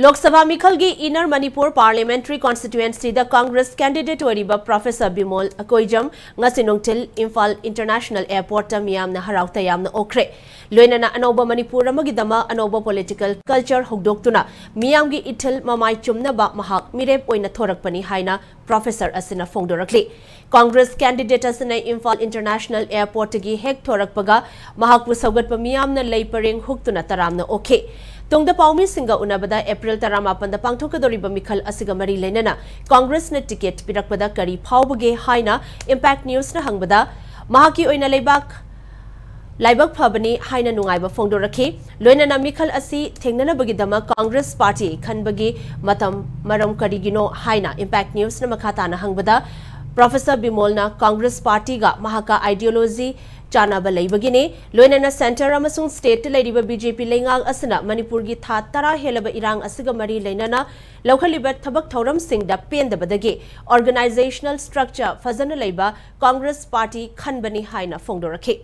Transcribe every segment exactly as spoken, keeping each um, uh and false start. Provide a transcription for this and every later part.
ꯂꯣꯛ ꯁꯚꯥ ꯃꯤꯈꯜꯒꯤ ꯏꯟꯅꯔ ꯃꯅꯤꯄꯨꯔ ꯄꯥꯔꯂꯤꯌꯥꯃꯦꯟꯇꯔꯤ ꯀꯣꯟꯁꯇꯤꯇ꯭ꯌꯨꯑꯦꯟꯁꯤꯗ ꯀꯪꯒ꯭ꯔꯦꯁ ꯀꯦꯟꯗꯤꯗꯦꯠ ꯑꯣꯏꯔꯤꯕ ꯄ꯭ꯔꯣꯐꯦꯁꯔ ꯕꯤꯃꯣꯜ ꯑꯀꯣꯏꯖꯝ ꯉꯁꯤ ꯅꯨꯡꯊꯤꯜ ꯏꯝꯐꯥꯜ ꯏꯟꯇꯔꯅꯦꯁꯅꯦꯜ ꯑꯦꯌꯔꯄꯣꯔꯠꯇ ꯃꯤꯌꯥꯝꯅ ꯍꯔꯥꯎ ꯇꯌꯥꯝꯅ ꯑꯣꯛꯈ꯭ꯔꯦ꯫ ꯂꯣꯏꯅꯅ ꯑꯅꯧꯕ ꯃꯅꯤꯄꯨꯔ ꯑꯃꯒꯤꯗꯃꯛ ꯑꯅꯧꯕ ꯄꯣꯂꯤꯇꯤꯀꯦꯜ ꯀꯜꯆꯔ ꯍꯧꯗꯣꯛꯇꯨꯅ ꯃꯤꯌꯥꯝꯒꯤ ꯏꯊꯤꯜ ꯃꯃꯥꯏ ꯆꯨꯝꯅꯕ ꯃꯍꯥꯛ ꯃꯤꯔꯦꯞ ꯑꯣꯏꯅ ꯊꯣꯔꯛꯄꯅꯤ ꯍꯥꯏꯅ ꯄ꯭ꯔꯣꯐꯦꯁꯔ ꯑꯁꯤꯅ ꯐꯣꯡꯗꯣꯔꯛꯂꯤ꯫ ꯀꯪꯒ꯭ꯔꯦꯁ ꯀꯦꯟꯗꯤꯗꯦꯠ ꯑꯁꯤꯅ ꯏꯝꯐꯥꯜ ꯏꯟꯇꯔꯅꯦꯁꯅꯦꯜ ꯑꯦꯌꯔꯄꯣꯔꯠꯇꯒꯤ ꯍꯦꯛ ꯊꯣꯔꯛꯄꯒ ꯃꯍꯥꯛꯄꯨ ꯁꯧꯒꯠꯄ ꯃꯤꯌꯥꯝꯅ ꯂꯩ ꯄꯔꯦꯡ ꯍꯨꯛꯇꯨꯅ ꯇꯔꯥꯝꯅ ꯑꯣꯛꯈꯤ꯫ ꯇꯨꯡꯗ ꯄꯥꯎꯃꯤꯁꯤꯡꯒ ꯎꯅꯕꯗ ꯑꯦꯄ꯭ꯔꯤꯜ ꯇꯔꯥꯃꯥꯄꯟꯗ ꯄꯥꯡꯊꯣꯛꯀꯗꯧꯔꯤꯕ ꯃꯤꯈꯜ ꯑꯁꯤꯒ ꯃꯔꯤ ꯂꯩꯅꯅ ꯀꯪꯒ꯭ꯔꯦꯁꯅ ꯇꯤꯀꯦꯠ ꯄꯤꯔꯛꯄꯗ ꯀꯔꯤ ꯐꯥꯎꯕꯒꯦ ꯍꯥꯏꯅ ꯏꯝꯄꯦꯛ ꯅ꯭ꯌꯨꯁꯅ ꯍꯪꯕꯗ, ꯃꯍꯥꯛꯀꯤ ꯑꯣꯏꯅ ꯂꯩꯕꯥꯛ ꯂꯥꯏꯕꯛ ꯐꯕꯅꯤ ꯍꯥꯏꯅ ꯅꯨꯡꯉꯥꯏꯕ ꯐꯣꯡꯗꯣꯔꯛꯈꯤ꯫ ꯂꯣꯏꯅꯅ ꯃꯤꯈꯜ ꯑꯁꯤ ꯊꯦꯡꯅꯅꯕꯒꯤꯗꯃꯛ ꯀꯪꯒ꯭ꯔꯦꯁ ꯄꯥꯔꯇꯤ ꯈꯟꯕꯒꯤ ꯃꯇꯝ ꯃꯔꯝ ꯀꯔꯤꯒꯤꯅꯣ ꯍꯥꯏꯅ ꯏꯝꯄꯦꯛ ꯅ꯭ꯌꯨꯁꯅ ꯃꯈꯥ ꯇꯥꯅ ꯍꯪꯕꯗ, ꯄ꯭ꯔꯣꯐꯦꯁꯔ ꯕꯤꯃꯣꯜꯅ ꯀꯪꯒ꯭ꯔꯦꯁ ꯄꯥꯔꯇꯤꯒ ꯃꯍꯥꯛꯀ ꯑꯥꯏꯗꯤꯌꯣꯂꯣꯖꯤ ꯆꯥꯟꯅꯕ ꯂꯩꯕꯒꯤꯅꯤ꯫ ꯂꯣꯏꯅꯅ ꯁꯦꯟꯇꯔ ꯑꯃꯁꯨꯡ ꯁ꯭ꯇꯦꯠꯇ ꯂꯩꯔꯤꯕ ꯕꯤ ꯖꯦ ꯄꯤ ꯂꯩꯉꯥꯛ ꯑꯁꯤꯅ ꯃꯅꯤꯄꯨꯔꯒꯤ ꯊꯥ ꯇꯔꯥ ꯍꯦꯜꯂꯕ ꯏꯔꯥꯡ ꯑꯁꯤꯒ ꯃꯔꯤ ꯂꯩꯅꯅ ꯂꯧꯈꯠꯂꯤꯕ ꯊꯕꯛ ꯊꯧꯔꯝꯁꯤꯡꯗ ꯄꯦꯟꯗꯕꯗꯒꯤ ꯑꯣꯔꯒꯅꯥꯏꯖꯦꯁꯅꯦꯜ ꯁ꯭ꯇ꯭ꯔꯛꯆꯔ ꯐꯖꯅ ꯂꯩꯕ ꯀꯪꯒ꯭ꯔꯦꯁ ꯄꯥꯔꯇꯤ ꯈꯟꯕꯅꯤ ꯍꯥꯏꯅ ꯐꯣꯡꯗꯣꯔꯛꯈꯤ꯫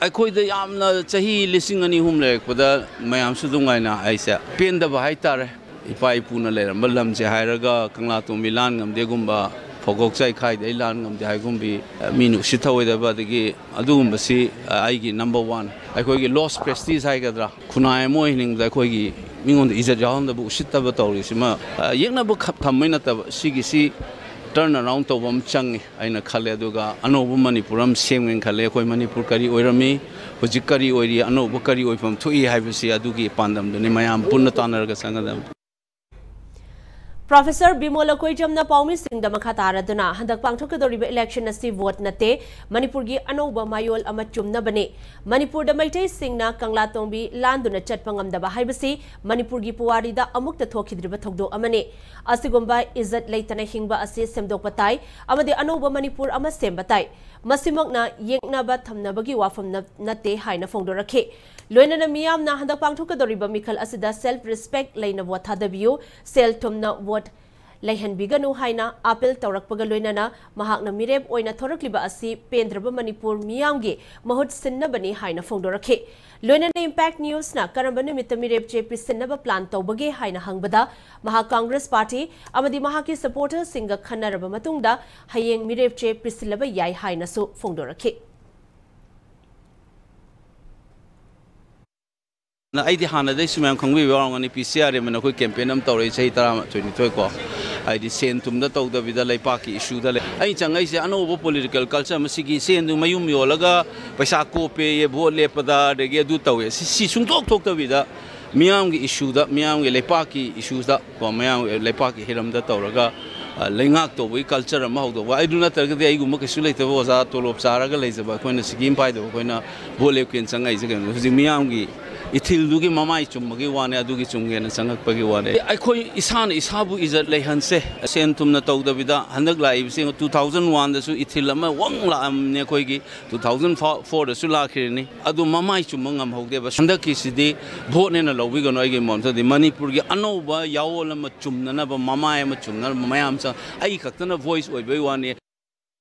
ꯑꯩꯈꯣꯏꯗ ꯌꯥꯝꯅ ꯆꯍꯤ ꯂꯤꯁꯤꯡ ꯑꯅꯤ ꯑꯍꯨꯝ ꯂꯩꯔꯛꯄꯗ ꯃꯌꯥꯝꯁꯨ ꯑꯗꯨꯝ ꯉꯥꯏꯅ ꯑꯩꯁꯦ ꯄꯦꯟꯗꯕ ꯍꯥꯏꯇꯥꯔꯦ꯫ ꯏꯄꯥ ꯏꯄꯨꯅ ꯂꯩꯔꯝꯕ ꯂꯝꯁꯦ ꯍꯥꯏꯔꯒ ꯀꯪꯂꯥꯇꯣꯡꯕꯤ ꯂꯥꯟ ꯉꯝꯗꯦꯒꯨꯝꯕ, ꯐꯧꯀꯣꯛ ꯆꯥꯏꯈꯥꯏꯗꯩ ꯂꯥꯟ ꯉꯝꯗꯦ ꯍꯥꯏꯒꯨꯝꯕꯤ, ꯃꯤꯅ ꯎꯁꯤꯠ ꯊꯑꯣꯏꯗꯕ, ꯑꯗꯒꯤ ꯑꯗꯨꯒꯨꯝꯕꯁꯤ ꯑꯩꯒꯤ ꯅꯝꯕꯔ ꯋꯥꯟ꯫ ꯑꯩꯈꯣꯏꯒꯤ ꯂꯣꯁ ꯄ꯭ꯔꯦꯁꯇꯤꯖ ꯍꯥꯏꯒꯗ꯭ꯔꯥ, ꯈꯨꯟꯅꯥꯏ ꯑꯃ ꯑꯣꯏꯍꯟꯅꯤꯡꯕꯗ ꯑꯩꯈꯣꯏꯒꯤ ꯃꯤꯉꯣꯟꯗ ꯏꯖꯠ ꯌꯥꯎꯍꯟꯗꯕ, ꯎꯁꯤꯠꯇꯕ ꯇꯧꯔꯤꯁꯤꯃ, ꯑ, ꯌꯦꯛꯅꯕ ꯈꯛ ꯊꯝꯕꯩ ꯅꯠꯇꯕ, ꯁꯤꯒꯤꯁꯤ ꯇꯔꯟ ꯑꯔꯥꯎꯟ ꯇꯧꯕ ꯑꯃ ꯆꯪꯉꯤ ꯑꯩꯅ ꯈꯜꯂꯦ꯫ ꯑꯗꯨꯒ ꯑꯅꯧꯕ ꯃꯅꯤꯄꯨꯔ ꯑꯃ ꯁꯦꯝꯒꯦꯅ ꯈꯜꯂꯦ꯫ ꯑꯩꯈꯣꯏ ꯃꯅꯤꯄꯨꯔ ꯀꯔꯤ ꯑꯣꯏꯔꯝꯃꯤ, ꯍꯧꯖꯤꯛ ꯀꯔꯤ ꯑꯣꯏꯔꯤ, ꯑꯅꯧꯕ ꯀꯔꯤ ꯑꯣꯏꯐꯝ ꯊꯣꯛꯏ ꯍꯥꯏꯕꯁꯤ ꯑꯗꯨꯒꯤ ꯄꯥꯟꯗꯝꯗꯨꯅꯤ ꯃꯌꯥꯝ ꯄꯨꯟꯅ ꯇꯥꯟꯅꯔꯒ ꯆꯪꯒꯗꯕꯅꯤ꯫ ꯄ꯭ꯔꯣꯐꯦꯁꯔ ꯕꯤꯃꯣꯜ ꯑꯀꯣꯏꯖꯝꯅ ꯄꯥꯎꯃꯤꯁꯤꯡꯗ ꯃꯈꯥ ꯇꯥꯔꯗꯨꯅ, ꯍꯟꯗꯛ ꯄꯥꯡꯊꯣꯛꯀꯗꯧꯔꯤꯕ ꯏꯂꯦꯛꯁꯟ ꯑꯁꯤ ꯚꯣꯠ ꯅꯠꯇꯦ, ꯃꯅꯤꯄꯨꯔꯒꯤ ꯑꯅꯧꯕ ꯃꯥꯌꯣꯜ ꯑꯃ ꯆꯨꯝꯅꯕꯅꯤ꯫ ꯃꯅꯤꯄꯨꯔꯗ ꯃꯩꯇꯩꯁꯤꯡꯅ ꯀꯪꯂꯥꯇꯣꯡꯕꯤ ꯂꯥꯟꯗꯨꯅ ꯆꯠꯄ ꯉꯝꯗꯕ ꯍꯥꯏꯕꯁꯤ ꯃꯅꯤꯄꯨꯔꯒꯤ ꯄꯨꯋꯥꯔꯤꯗ ꯑꯃꯨꯛꯇ ꯊꯣꯛꯈꯤꯗ꯭ꯔꯤꯕ ꯊꯧꯗꯣꯛ ꯑꯃꯅꯤ꯫ ꯑꯁꯤꯒꯨꯝꯕ ꯏꯖꯠ ꯂꯩꯇꯅ ꯍꯤꯡꯕ ꯑꯁꯤ ꯁꯦꯝꯗꯣꯛꯄ ꯇꯥꯏ ꯑꯃꯗꯤ ꯑꯅꯧꯕ ꯃꯅꯤꯄꯨꯔ ꯑꯃ ꯁꯦꯝꯕ ꯇꯥꯏ꯫ ꯃꯁꯤꯃꯛꯅ ꯌꯦꯛꯅꯕ ꯊꯝꯅꯕꯒꯤ ꯋꯥꯐꯝ ꯅ-, ꯅꯠꯇꯦ ꯍꯥꯏꯅ ꯐꯣꯡꯗꯣꯔꯛꯈꯤ꯫ ꯂꯣꯏꯅꯅ ꯃꯤꯌꯥꯝꯅ ꯍꯟꯗꯛ ꯄꯥꯡꯊꯣꯛꯀꯗꯧꯔꯤꯕ ꯃꯤꯈꯜ ꯑꯁꯤꯗ ꯁꯦꯜꯐ ꯔꯦꯁꯄꯦꯛ ꯂꯩꯅ ꯚꯣꯠ ꯊꯥꯗꯕꯤꯌꯨ꯫ ꯁꯦꯜ ꯊꯨꯝꯅ ꯚꯣꯠ ꯂꯩꯍꯟꯕꯤꯒꯅꯨ ꯍꯥꯏꯅ ꯑꯥꯄꯤꯜ ꯇꯧꯔꯛꯄꯒ ꯂꯣꯏꯅꯅ ꯃꯍꯥꯛꯅ ꯃꯤꯔꯦꯞ ꯑꯣꯏꯅ ꯊꯣꯔꯛꯂꯤꯕ ꯑꯁꯤ ꯄꯦꯟꯗ꯭ꯔꯕ ꯃꯅꯤꯄꯨꯔ ꯃꯤꯌꯥꯝꯒꯤ ꯃꯍꯨꯠ ꯁꯤꯟꯅꯕꯅꯤ ꯍꯥꯏꯅ ꯐꯣꯡꯗꯣꯔꯛꯈꯤ꯫ ꯂꯣꯏꯅꯅ Impact Newsꯅ ꯀꯔꯝꯕ ꯅꯨꯃꯤꯠꯇ ꯃꯤꯔꯦꯞ ꯆꯦ ꯄꯤꯁꯤꯟꯅꯕ plan ꯇꯧꯕꯒꯦ ꯍꯥꯏꯅ ꯍꯪꯕꯗ, ꯃꯍꯥꯛ Congress Party ꯑꯃꯗꯤ ꯃꯍꯥꯛꯀꯤ supporterꯁꯤꯡꯒ ꯈꯟꯅꯔꯕ ꯃꯇꯨꯡꯗ ꯍꯌꯦꯡ ꯃꯤꯔꯦꯞ ꯆꯦ ꯄꯤꯁꯤꯜꯂꯕ ꯌꯥꯏ ꯍꯥꯏꯅꯁꯨ ꯐꯣꯡꯗꯣꯔꯛꯈꯤ꯫ ꯑꯩꯗꯤ ꯍꯥꯟꯅꯗꯩꯁꯨ ꯃꯌꯥꯝ ꯈꯪꯕꯤꯕ ꯌꯥꯎꯔꯝꯒꯅꯤ, ꯄꯤ ꯁꯤ ꯑꯥꯔ ꯑꯦꯝ ꯑꯅ ꯑꯩꯈꯣꯏ campaign ꯑꯃ ꯇꯧꯔꯛꯏ ꯆꯍꯤ ꯇꯔꯥꯃꯥꯊꯣꯏ ꯅꯤꯊꯣꯏ ꯀꯣ꯫ ꯍꯥꯏꯗꯤ ꯁꯦꯟ ꯊꯨꯝꯗ ꯇꯧꯗꯕꯤꯗ ꯂꯩꯄꯥꯛꯀꯤ issueꯗ ꯂꯩ꯫ ꯑꯩ ꯆꯪꯉꯛꯏꯁꯦ ꯑꯅꯧꯕ political culture, ꯃꯁꯤꯒꯤ ꯁꯦꯟꯗꯨ ꯃꯌꯨꯝ ꯌꯣꯜꯂꯒ ꯄꯩꯁꯥ ꯀꯣꯞꯄꯦꯌꯦ, vote ꯂꯦꯞꯄꯗ, ꯑꯗꯒꯤ ꯑꯗꯨ ꯇꯧꯋꯦ, ꯁꯤ, ꯁꯤ ꯁꯨꯡꯊꯣꯛ ꯊꯣꯛꯇꯕꯤꯗ ꯃꯤꯌꯥꯝꯒꯤ issueꯗ, ꯃꯤꯌꯥꯝꯒꯤ ꯂꯩꯄꯥꯛꯀꯤ issuesꯗ ꯀꯣ, ꯃꯌꯥꯝ ꯂꯩꯄꯥꯛꯀꯤ ꯍꯤꯔꯝꯗ ꯇꯧꯔꯒ, ꯑ, ꯂꯩꯉꯥꯛ ꯇꯧꯕꯒꯤ culture ꯑꯃ ꯍꯧꯗꯣꯛꯄ꯫ ꯑꯗꯨ ꯅꯠꯇ꯭ꯔꯒꯗꯤ ꯑꯩꯒꯨꯝꯕ ꯀꯩꯁꯨ ꯂꯩꯇꯕ ꯑꯣꯖꯥ ꯇꯣꯂꯣꯞ ꯆꯥꯔꯒ ꯂꯩꯖꯕ ꯑꯩꯈꯣꯏꯅ, ꯁꯤꯀꯤ ꯑꯃ ꯄꯥꯏꯗꯕ ꯑꯩꯈꯣꯏꯅ vote ꯂꯦꯞꯀꯦꯅ ꯆꯪꯉꯛꯏꯁꯦ ꯀꯩꯅꯣ? ꯍꯧꯖꯤꯛ ꯃꯤꯌꯥꯝꯒꯤ ꯏꯊꯤꯜꯗꯨꯒꯤ ꯃꯃꯥꯏ ꯆꯨꯝꯕꯒꯤ ꯋꯥꯅꯦ, ꯑꯗꯨꯒꯤ ꯆꯨꯝꯒꯦꯅ ꯆꯪꯉꯛꯄꯒꯤ ꯋꯥꯅꯦ꯫ ꯑꯩꯈꯣꯏ ꯏꯁꯥꯅ ꯏꯁꯥꯕꯨ ꯏꯖꯠ ꯂꯩꯍꯟꯁꯦ꯫ ꯁꯦꯟ ꯊꯨꯝꯅ ꯇꯧꯗꯕꯤꯗ ꯍꯟꯗꯛ ꯂꯥꯛꯏꯕꯁꯦ two thousand oneꯗꯁꯨ ꯏꯊꯤꯜ ꯑꯃ ꯋꯪ ꯂꯥꯛꯑꯝꯅꯦ ꯑꯩꯈꯣꯏꯒꯤ꯫ Two thousand fourꯗꯁꯨ ꯂꯥꯛꯈꯤꯔꯅꯤ꯫ ꯑꯗꯨ ꯃꯃꯥꯏ ꯆꯨꯝꯕ ꯉꯝꯍꯧꯗꯦꯕ꯫ ꯍꯟꯗꯛꯀꯤꯁꯤꯗꯤ voteꯅꯦꯅ ꯂꯧꯕꯤꯒꯅꯨ ꯑꯩꯒꯤ ꯃꯣꯠꯇꯗꯤ꯫ ꯃꯅꯤꯄꯨꯔꯒꯤ ꯑꯅꯧꯕ ꯌꯥꯑꯣꯜ ꯑꯃ ꯆꯨꯝꯅꯅꯕ, ꯃꯃꯥꯏ ꯑꯃ ꯆꯨꯝꯅꯅꯕ ꯃꯌꯥꯝ ꯆꯪ-, ꯑꯩ ꯈꯛꯇꯅ voice ꯑꯣꯏꯕꯩ ꯋꯥꯅꯤ꯫